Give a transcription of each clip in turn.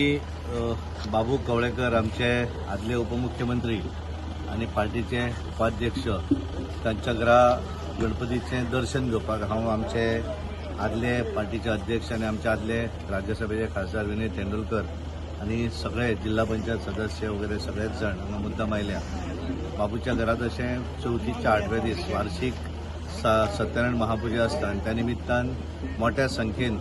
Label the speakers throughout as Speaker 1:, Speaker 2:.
Speaker 1: बाबू कवळेकर आमचे आदले उपमुख्यमंत्री आनी पार्टीचे उपाध्यक्ष तांच्या घरा गणपतीचें दर्शन घेवपाक हांव आमचे आदले पार्टीचे अध्यक्ष आनी आमचे आदले राज्यसभेचे खासदार विनय तेंडुलकर आनी सगळे जिल्हा पंचायत सदस्य वगैरे सगळेच जाण हांगा मुद्दाम आयल्या. बाबूच्या घरात अशें चवथीच्या आठव्या दीस वार्षिक सत्यनारायण महापुजा आसता आनी त्या निमित्तान मोठ्या संख्येन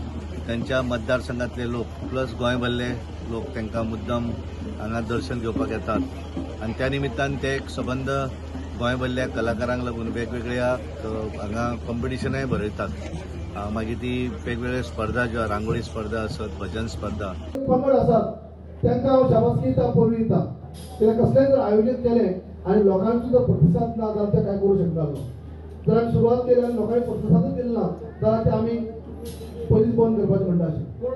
Speaker 1: त्यांच्या मतदारसंघातले लोक प्लस गोंय भरले लोक तांकां मुद्दम हांगा दर्शन घेवपाक येतात आनी त्या निमित्तान ते एक सबंद गोंय भरल्या कलाकारांक लागून वेगवेगळ्या हांगा कॉम्पिटिशनाय भरयतात. मागीर ती वेगवेगळ्यो स्पर्धा ज्यो रांगोळी स्पर्धा आसत, भजन स्पर्धा,
Speaker 2: पंगड आसात तांकां हांव शाबासकी दिता, परबीं दिता. कित्याक कसलेंय जर आयोजीत केलें आनी लोकांचो जर प्रतिसाद ना जाल्यार ते कांय करूं शकना. जर आमी सुरवात केली आनी लोकांनी प्रतिसादूच दिलो ना जाल्यार ते आमी पयलींच बंद करपाचें म्हणटा अशें. पूण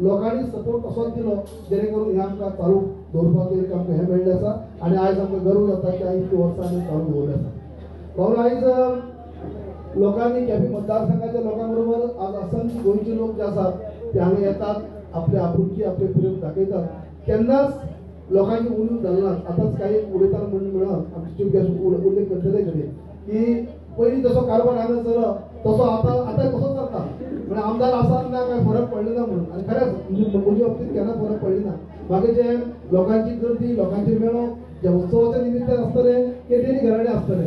Speaker 2: लोकांनी सपोर्ट असोच दिलो जेणे करून हें आमकां चालू दवरपाक एक आमकां हें मेळ्ळें आसा आनी आयज आमकां गर्व जाता की आयज इतलीं वर्सां आमी चालू दवरलें आसा. बाबू आयज लोकांनी केपें मतदारसंघाच्या लोकां बरोबर आज असंख्य गोंयचे लोक जे आसात ते हांगा येतात, आपले आपुलकी आपले प्रेम दाखयतात. केन्नाच लोकांची उणीव जाली ना. आतांच कांय उलयतना म्हूण मेळत आमचे चीफ गेस्ट उल्लेख करतले घडये की पयलीं जसो कारभार हांगा चलो तसो आतां आतां तसोच चलता. म्हणजे आमदार आसा ना काय फरक पडले ना म्हणून. आनी खरेंच म्हजे बाबतींत केन्ना फरक पडली ना. म्हाका जे लोकांची गर्दी, लोकांचे मेळो, जे उत्सवाच्या निमित्तान आसतले ते डेली घराणे आसतले.